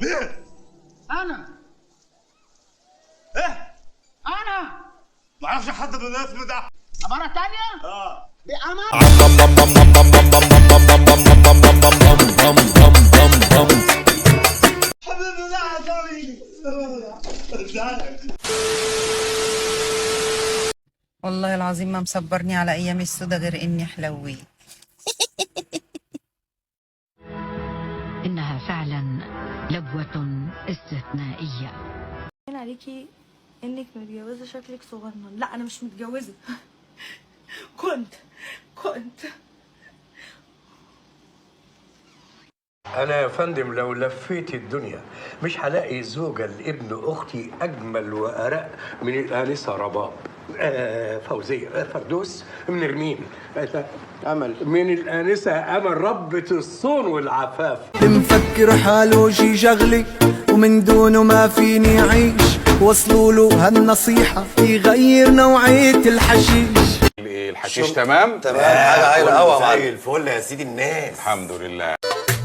مين؟ انا. ايه؟ انا ما اعرفش حد بالاسم ده. مرة تانية؟ اه بأمر. حبيبي لا والله العظيم ما مصبرني على ايام السودا غير اني حلويت. إنها فعلا لبوة استثنائية. باين عليكي انك متجوزة، شكلك صغنن. لا انا مش متجوزة. كنت أنا يا فندم لو لفيت الدنيا مش هلاقي زوجة لابن أختي أجمل وأرق من الآنسة رباب، فوزية، فردوس، من رمين، أمل، من الآنسة أمل ربة الصون والعفاف. مفكر حاله شي شغلي ومن دونه ما فيني عيش، وصلوا له هالنصيحة يغير نوعية الحشيش. الحشيش تمام؟ تمام، حاجة هايلة قوي يا معلم. زي الفل يا سيدي الناس، الحمد لله.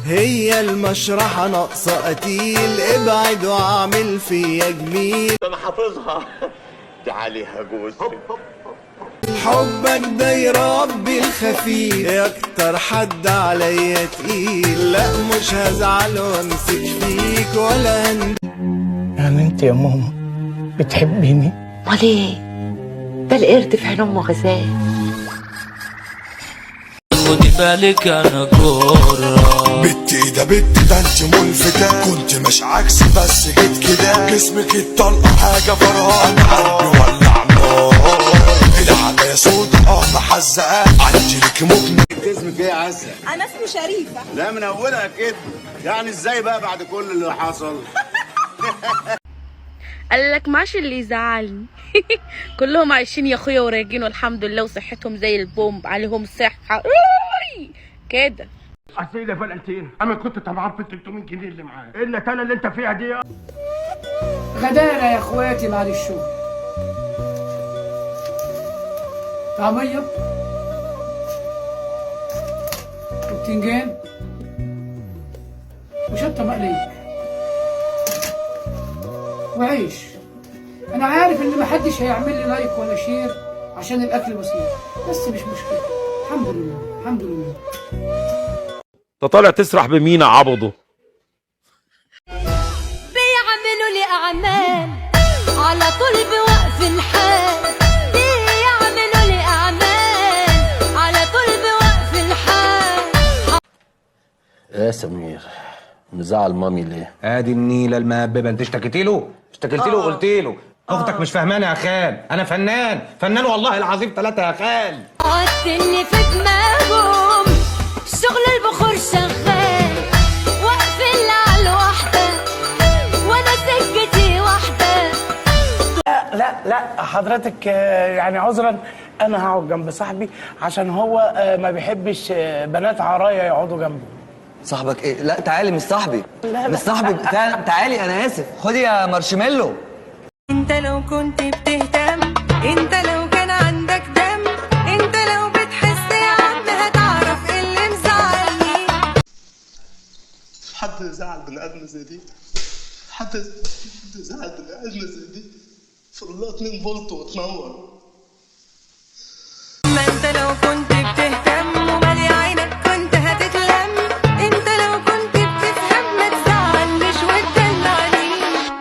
هي المشرحة ناقصة قتيل، ابعد واعمل فيا جميل. انا حافظها دي عليها جوز. حبك ده يربي الخفيف، اكتر حد عليا تقيل. لا مش هزعل وامسك فيك ولا هند. يعني انت يا ماما بتحبيني؟ امال ايه؟ ده القرد في عين امه غزال. خدي بالك انا كورة بنتي ده بنت ده انت ملفتة، كنت مش عكسي بس جيت كده، جسمك الطلقة حاجة فرهان، قلبي ولع نار، العباية سودا محزقة، عندي لك مجنون. اسمك ايه يا عسل؟ انا اسمي شريفه. لا من اولها كده، يعني ازاي بقى بعد كل اللي حصل؟ قال لك ماشي اللي يزعلني. كلهم عايشين يا اخويا وراجين والحمد لله، وصحتهم زي البومب، عليهم صحة كده. اصل ايه ده فالنتين؟ انا كنت طمعان في 300 جنيه اللي معايا، ايه النتانه اللي انت فيها دي؟ غدانا يا اخواتي بعد الشغل طعمية وبتنجان وشطة مقلية وعيش. انا عارف ان محدش هيعمل لي like ولا share عشان الاكل بسيط، بس مش مشكلة، الحمد لله الحمد لله. انت طالع تسرح بمينا عبده. بيعملوا لي اعمال على طول بوقف الحال، بيعملوا لي اعمال على طول بوقف الحال. يا سمير مزعل مامي ليه؟ ادي النيله المهببه، انت اشتكيتي له؟ اشتكيتي له وقلت له اختك مش فاهمانه يا خال، انا فنان فنان والله العظيم ثلاثة يا خال. حط اللي في دماغهم شغل البخور شغال، واقفين على الواحدة وانا سكتي واحدة. لا لا لا حضرتك، يعني عذرا انا هقعد جنب صاحبي عشان هو ما بيحبش بنات عرايا يقعدوا جنبه. صاحبك ايه؟ لا تعالي، مش صاحبي. لا مش صاحبي، تعالي انا اسف. خدي يا مارشميلو. انت لو كنت بتهتم، انت لو كان عندك دم، انت لو بتحس يا عم هتعرف ايه اللي مزعلني. حد يزعل بني ادم زي دي؟ حد يزعل بني ادم زي دي؟ فضلها 2 فولت وتنور. ما انت لو كنت بتهتم ومالي عينك كنت هتتلم، انت لو كنت بتفهم ما تزعلنيش وتدلعني.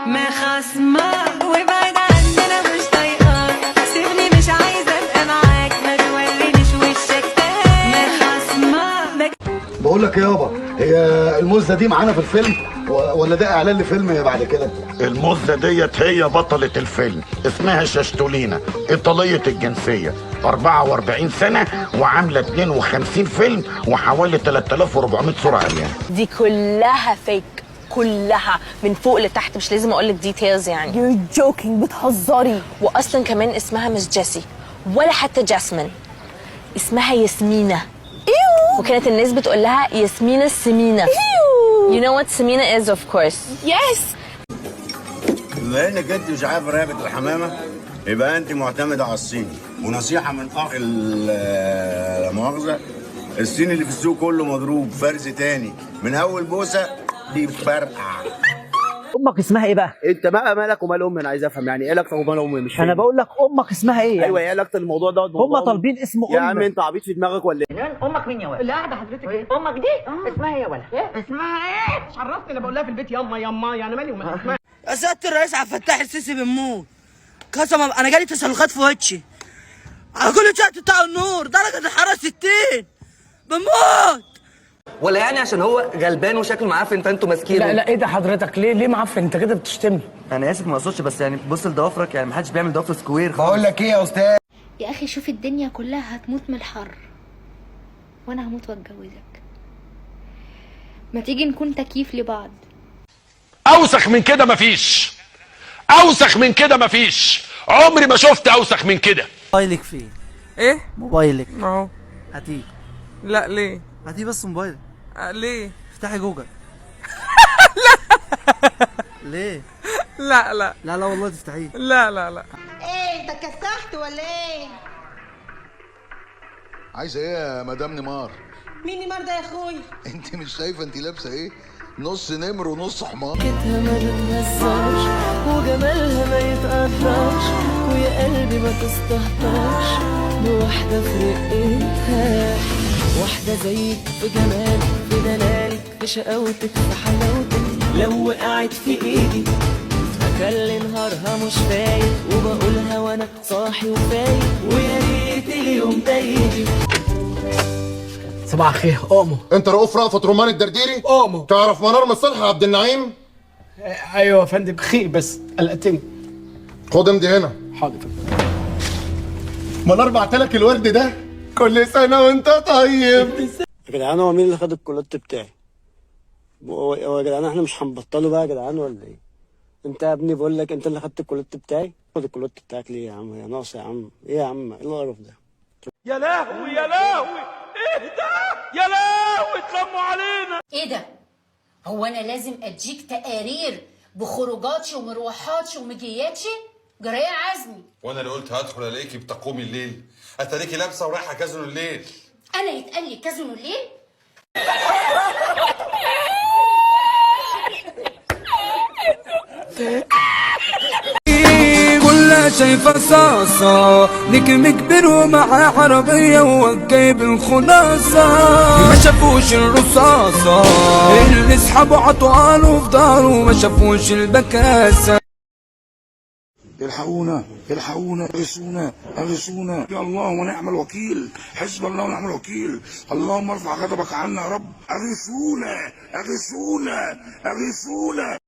ما خصمك وابعد عني انا مش طايقاك، سيبني مش عايزه ابقى معاك، ما تورينيش وشك تاني. ما خصمك. بقول لك ايه يابا، هي المزة دي معانا في الفيلم ولا ده اعلان لفيلم بعد كده؟ المزة ديت هي بطلة الفيلم، اسمها شاشتولينا، ايطالية الجنسية، 44 سنة وعامله 52 فيلم وحوالي 3400 صوره عريانه. دي كلها fake، كلها من فوق لتحت، مش لازم اقول لك details يعني. You're joking، بتهزري. واصلا كمان اسمها مش جيسي ولا حتى جاسمين، اسمها ياسمينة. ايوه، وكانت الناس بتقول لها ياسمينة السمينة. You know what سمينة is of course. Yes. بما انك انت مش عارف رقبة الحمامة يبقى انت معتمدة على الصيني، ونصيحة من اخ لا مؤاخذة، الصيني اللي في السوق كله مضروب فرز تاني، من اول بوسه بيفرقع. امك اسمها ايه بقى؟ انت بقى مالك ومال امي؟ انا عايز افهم يعني ايه علاقتك ومال امي؟ مش انا بقول لك امك اسمها ايه يعني؟ ايوه، ايه علاقة الموضوع ده؟ هم طالبين اسم امك يا عم. انت عبيط في دماغك ولا ايه؟ امك مين يا ولد؟ اللي قاعدة حضرتك ايه؟ امك دي اسمها ايه يا ولد؟ اسمها ايه؟ مش عرفتني، انا بقول لها في البيت ياما ياما، يعني مالي ومال اسمها. يا سيادة الرئيس عبد الفتاح السيسي بنموت قسما، انا جالي تسلخات في وشي على كل شقة بتاع النور، درجة الحرارة 60، بموت. ولا يعني عشان هو غلبان وشكله معفن فانتوا ماسكينه؟ لا لا، ايه ده حضرتك؟ ليه معفن؟ انت كده بتشتمني. انا اسف ما اقصدش، بس يعني بص لضوافرك، يعني ما حدش بيعمل ضوافر square خالص. بقول لك ايه يا استاذ؟ يا اخي شوف الدنيا كلها هتموت من الحر وانا هموت واتجوزك، ما تيجي نكون تكييف لبعض. اوسخ من كده مفيش، اوسخ من كده مفيش، عمري ما شفت اوسخ من كده. موبايلك فين؟ ايه؟ موبايلك اهو. هاتيه. لا ليه؟ هاتيه بس موبايلك. ليه؟ افتحي جوجل. لا ليه؟ لا لا لا لا والله تفتحيه. لا لا لا. ايه انت اتكسحت ولا ايه؟ عايزه ايه يا مدام نيمار؟ مين نيمار ده يا اخويا؟ انت مش شايفه انت لابسه ايه؟ نص نمر ونص حمار. ما بتهزرش وجمالها ما يتقدرش، ويا قلبي ما تستهترش بواحدة في رقتها، واحدة زيك في جمالك في دلالك في شقاوتك في حلاوتك، لو وقعت في ايدي اكل نهارها مش فايت، وبقولها وانا صاحي وفايق، ويا ريت اليوم ده يجي. صباح الخير. امه انت رؤوف رأفت رومان الدرديري؟ امه. تعرف منار مصلحي عبد النعيم؟ ايوه يا فندم. خير بس قلقتني. خد امضي هنا. حاضر. منار بعتلك الورد ده، كل سنة وانت طيب. يا جدعان هو مين اللي خد الكولوت بتاعي؟ هو يا جدعان احنا مش هنبطله بقى يا جدعان ولا ايه؟ انت يا ابني بقول لك انت اللي خدت الكولوت بتاعي؟ خد الكولوت بتاعك ليه يا عم؟ يا ناقص يا عم، ايه يا عم؟ ايه القرف ده؟ يا لهوي يا لهوي، ايه ده؟ يا لهوي اتلموا علينا. ايه ده؟ هو انا لازم اديك تقارير بخروجاتي ومروحاتي ومجياتي؟ جرايه عزمي. وانا اللي قلت هدخل الاقيكي بتقومي الليل، اتاريكي لابسه ورايحه كازينو الليل. انا يتقال لي كازينو الليل؟ كلها شايفة صاصة، نجم كبير ومعاه عربية وجايب الخلاصة، ما شافوش الرصاصة اللي اصحابه عطوها في داره، ما شافوش البكاسة. الحقونا الحقونا، اغثونا اغثونا، يا الله ونعم الوكيل، حسب الله ونعم الوكيل، اللهم ارفع غضبك عنا يا رب، اغثونا اغثونا اغثونا.